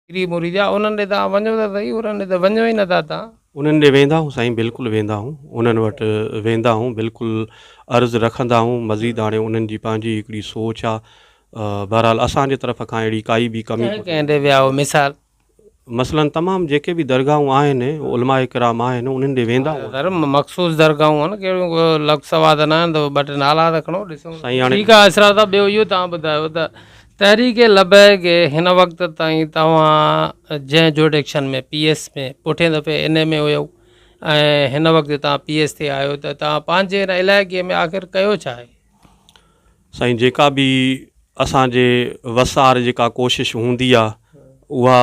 پيري مريد آ انهن ڏي توهان وڃو ته سهي انهن ڏي ته وڃو ئي نٿا توهان. انهن ڏي ويندا آهيون سائين بلڪل ويندا آهيون انهن وٽ ويندا آهيون بلڪل عرض رکندا آهيون مزيد هاڻي انهن جي پنهنجي هڪڙي سوچ آ بهرحال اسان جي طرف کان اهڙي ڪائي به ڪمي ڪنهن ڪنهن ڏي ويا آهيو مثال. مثلاً تمام جيڪي به درگاهون آهن علماء ڪرام آهن انهن ڏي ويندا آهيون. سر مخصوص درگاهون آهن ڪهڙيون لک سوا ته ناهن ته ٻه ٽي نالا ته کڻو ڏسون. سائين هاڻي. ٺيڪ آهي اسرار صاحب ٻيو اهو توهان ٻڌايو ته تحريڪ لبيڪ هن وقت تائين توهان جنهن جوڊڪشن ۾ پي ايس ۾ پٺين دفعي ان اي ۾ هيو ۽ هن وقت توهان پي ايس تي آهيو ته توهان پنهنجي هن علائقي ۾ آخر ڪيو ڇا آهي؟ سائين جيڪا به اسان جي وسار جيڪا ڪوشش هوندي آ اها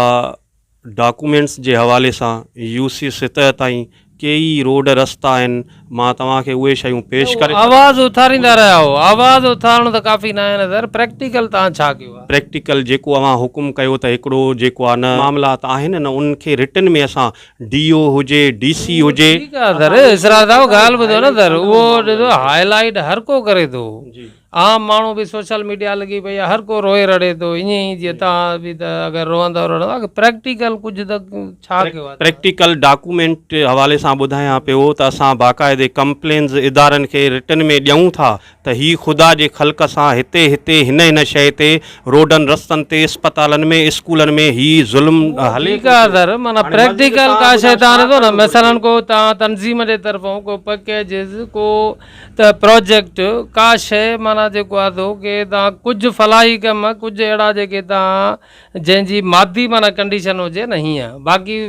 ڊاڪومينٽس جي حوالي سان يو سي سطح تائين ڪيئي روڊ رستا آهن مان توهان کي اهي شيون پيش ڪري آواز اٿاريندا رهيا آهيو آواز اٿارڻ ته ڪافي ناهي نه سر پريڪٽيڪل توهان ڇا ڪيو آهي. پريڪٽيڪل جيڪو اوهان حڪم ڪيو ته هڪڙو جيڪو آهي نه معاملات آهن نه انهن کي رٽن ۾ اسان ڊي او هجي ڊي سي هجي ٺيڪ آهي سر اسرار صاحب ڳالهه ٻڌو نه سر اهو ڏسو هائي لائيٽ هر ڪو ڪري ٿو عام ماڻهو به سوشل ميڊيا لڳي پئي آهي هر ڪو روئي رڙي ٿو ائين ئي جيئن توهان به ته اگر روئندؤ رڙندؤ پريڪٽيڪل ڪجهه ته ڇا ڪيو آهي پريڪٽيڪل ڊاڪومينٽ حوالي سان ٻڌايان پيو ته اسان باقاعدي ڪمپلينز ادارن کي رٽن ۾ ڏيون ٿا ته هي خدا جي خلق سان هتي هتي هن هن شيء تي روڊن رستن تي اسپتالن ۾ اسڪولن ۾ هي ظلم هلي ٺيڪ آهي سر معنيٰ پريڪٽيڪل ڪا شيء توهان ڏسو نه مثلاً ڪو توهان تنظيم جي طرفون ڪو پڪيجز ڪو ته پراجيڪٽ ڪا شيء معنيٰ جيڪو آهي سو ڪي توهان ڪجهه فلاحي ڪم ڪجهه اهڙا جيڪي توهان جنهن جي مادي معنيٰ ڪنڊيشن هجي نه هيئن باقي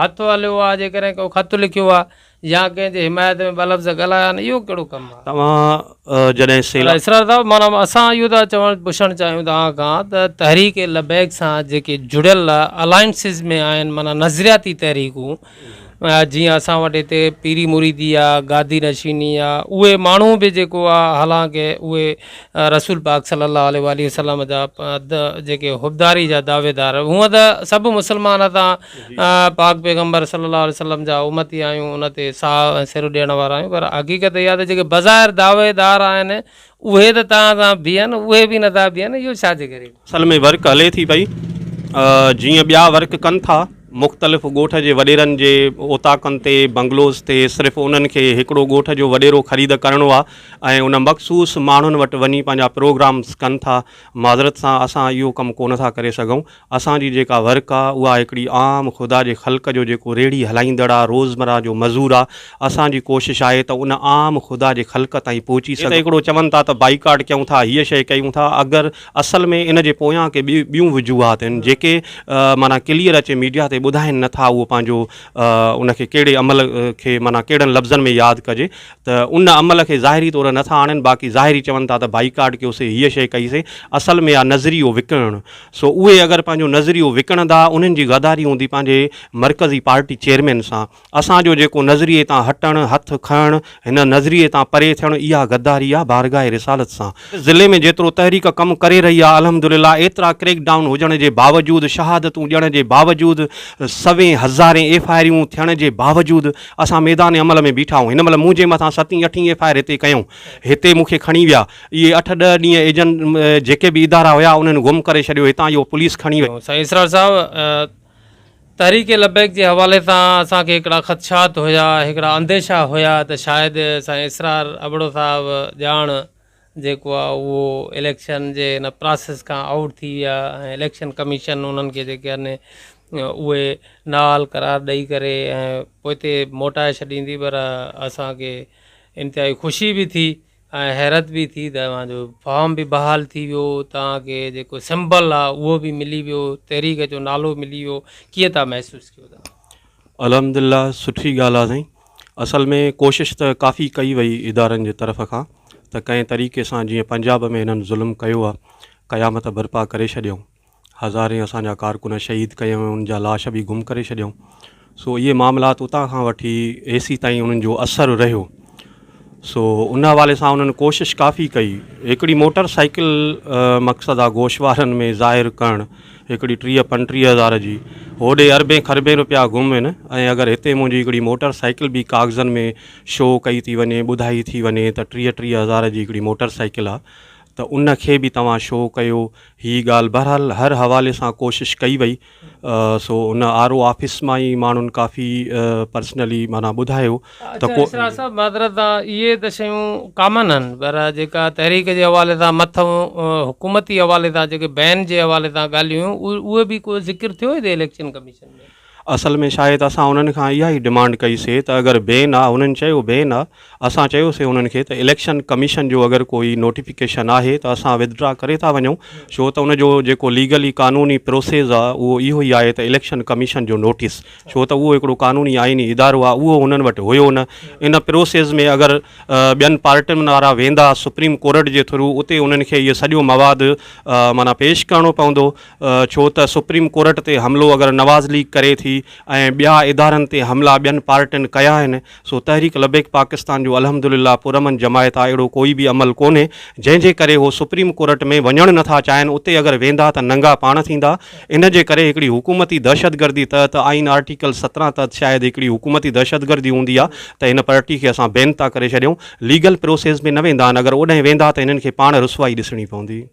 هٿ هليو آهي جيڪڏهن ڪو خط لکيو آهي يا ڪنهن جي حمايت ۾ ٻه لفظ ڳالهايا آهن اهو ڪهڙو ڪم آهي. توهان جڏهن سيلاب. اسرار صاحب معنيٰ اسان اهو ٿا چوڻ پڇڻ چاهيون توهان کان ته تحريڪ لبيڪ سان جيڪي جڙيل الائنسز ۾ آهن معنيٰ نظرياتي تحريڪون جيئن اسان وٽ هتي پيري مريدي آ، گادي نشيني آ، اهي ماڻهو به جيڪو آ حالانڪه اهي رسول پاڪ صلي الله عليه واٰله وسلم جا جيڪي حبداري جا دعويدار هونء ته سڀ مسلمان اسان پاڪ پيغمبر صلي الله عليه وسلم جا امتي آهيون ان تي ساهه ۽ سر ڏيڻ وارا آهيون پر حقيقت اها ته جيڪي بظاهر دعويدار آهن اهي ته توهان سان بيهن اهي به نٿا بيهن اهو ڇا جي ڪري؟ اصل ۾ ورڪ هلي ٿي پئي جيئن ٻيا ورڪ ڪن ٿا مختلف ڳوٺ جي وڏيرن جي اوطاقن تي بنگلوز تي صرف انهن کي هڪڙو ڳوٺ جو وڏيرو خريد ڪرڻو آ ۽ ان مخصوص ماڻهن وٽ وڃي پنهنجا پروگرامز ڪن ٿا معذرت سان اسان اهو ڪم ڪونه ٿا ڪري سگهون اسان جي جيڪا ورڪ آ اها هڪڙي عام خدا جي خلق جو جيڪو ريڙهي هلائيندڙ آ روزمره جو مزور آ اسان جي ڪوشش آهي ته ان عام خدا جي خلق تائين پهچي سگهون. هڪڙو چون ٿا ته بائيڪاٽ ڪيون ٿا هيء شيء ڪيون ٿا اگر اصل ۾ ان جي پويان ڪي ٻيون وجوهات آهن جيڪي معنيٰ ڪليئر اچي ميڊيا تي ٻڌائين نه ٿا اهو پنهنجو ان کي ڪهڙي عمل کي معنيٰ ڪهڙن لفظن ۾ ياد ڪجي ته ان عمل کي ظاهري طور نه ٿا آڻين باقي ظاهري چون ٿا ته بائيڪاٽ ڪيوسي هيء شيء ڪئي سي اصل ۾ آ نظريو وڪڻڻ سو اهي اگر پنهنجو نظريو وڪڻندا انهن جي غداري هوندي پنهنجي مرڪزي پارٽي چيئرمين سان. اسان جو جيڪو نظريي تان هٽڻ، هٿ کڻڻ، هن نظريي تان پري ٿيڻ اها غداري آ بارگاهه رسالت سان. ضلعي ۾ جيترو تحريڪ ڪم ڪري رهي آ الحمدلله ايترا ڪريڪ ڊائون هجڻ جي باوجود شهادتون ڏيڻ جي باوجود سوين هزارين ايف I آريون ٿيڻ جي باوجود اسان ميدان عمل ۾ بيٺا آهيون هن مهل منهنجي مٿان ستين اٺين ايف I R هتي ڪيائون هتي مون کي کڻي ويا اهي اٺ ڏهه ڏينهن ايجنٽ جيڪي به ادارا هيا انهن گم ڪري ڇڏيو هتان اهو پوليس کڻي وئي. سائين اسرار صاحب تحريڪ لبيڪ جي حوالي سان اسان کي هڪڙا خدشات هيا هڪڙا انديشا هيا ته شايد سائين اسرار ابڙو صاحب ڄاڻ جيڪو آ اهو اليڪشن جي ان پراسيس کان آئوٽ ٿي ويا ۽ اليڪشن ڪميشن انهن کي جيڪي آهن اهي نااهل قرار ڏئي ڪري ۽ پوئتي موٽائي ڇڏيندي پر اسان کي انتهائي خوشي به ٿي ۽ حيرت به ٿي ته اوهان جو فارم به بحال ٿي ويو، توهان کي جيڪو سمبل آ اهو به ملي ويو، تحريڪ جو نالو ملي ويو، ڪيئن ٿا محسوس ڪيو توهان؟ الحمدلله سٺي ڳالهه آ سائين اصل ۾ ڪوشش ته ڪافي ڪئي وئي ادارن جي طرف کان ته ڪنهن طريقي سان جيئن پنجاب ۾ هنن ظلم ڪيو آ قيامت برپا ڪري ڇڏيائون هزارين اسان جا ڪارڪن شهيد ڪيائون ۽ انهن جا لاش به گم ڪري ڇڏيائون سو اهي معاملات اتان کان وٺي ايسي تائين انهن جو اثر رهيو سو ان حوالي سان انهن ڪوشش ڪافي ڪئي هڪڙي موٽر سائيڪل مقصد آ گوشوارن ۾ ظاهر ڪرڻ هڪڙي ٽيهه پنٽيهه هزار جي هوڏي اربين کربين روپيا گم آهن ۽ اگر هتي منهنجي هڪڙي موٽر سائيڪل به ڪاغذن ۾ شو ڪئي ٿي وڃي ٻڌائي ٿي وڃي ته ٽيهه ٽيهه هزار جي هڪڙي موٽر سائيڪل آ ته ان کي به توهان شو ڪيو هي ڳالهه بهرحال هر حوالي سان ڪوشش ڪئي وئي سو ان آر او آفيس مان ئي ماڻهن ڪافي پرسنلي معنيٰ ٻڌايو ته اچا اسرار صاحب معذرت سان اهي ته شيون ڪامن آهن پر جيڪا تحريڪ جي حوالي سان مٿئون حڪومتي حوالي سان جيڪي بين جي حوالي سان ڳالهيون هيون اهي به ڪو ذڪر ٿيو هتي اليڪشن ڪميشن ۾؟ اصل ۾ شايد اسان انهن کان اها ئي ڊمانڊ ڪئي سي ته اگر بين آ انهن چيو بين آ اسان چيو سي انهن کي ته اليڪشن ڪميشن جو اگر ڪوئي نوٽيفڪيشن آهي ته اسان ودڊرا ڪري ٿا وڃون ڇو ته ان جو جيڪو ليگلي قانوني پروسيز آ اهو اهو ئي آهي ته اليڪشن ڪميشن جو نوٽيس ڇو ته اهو هڪڙو قانوني آئيني ادارو آ اهو انهن وٽ هيو نه ان پروسيز ۾ اگر ٻين پارٽين وارا ويندا سپريم ڪورٽ جي ٿرو اتي انهن کي اهو سڄو مواد معنيٰ پيش ڪرڻو پوندو ڇو ته سپريم ڪورٽ تي حملو اگر نواز ليگ ڪري ٿي ۽ ٻيا ادارن تي حملا ٻين پارٽين ڪيا آهن سو تحريڪ لبيڪ پاڪستان جو الحمدلله پرامن جماعت آ اهڙو ڪوئي به عمل ڪونهي جنهن جي ڪري هو سپريم ڪورٽ ۾ وڃڻ نٿا چاهين اتي اگر ويندا ته ننگا پاڻ ٿيندا ان جي ڪري هڪڙي حڪومتي دهشتگردي تحت آئين آرٽيڪل 17 تحت شايد هڪڙي حڪومتي دهشتگردي هوندي آ ته هن پارٽي کي اسان بين ٿا ڪري ڇڏيون ليگل پروسيس ۾ نه ويندا آهن اگر اوڏانهن ويندا ته هنن کي پاڻ رسوائي ڏسڻي پوندي.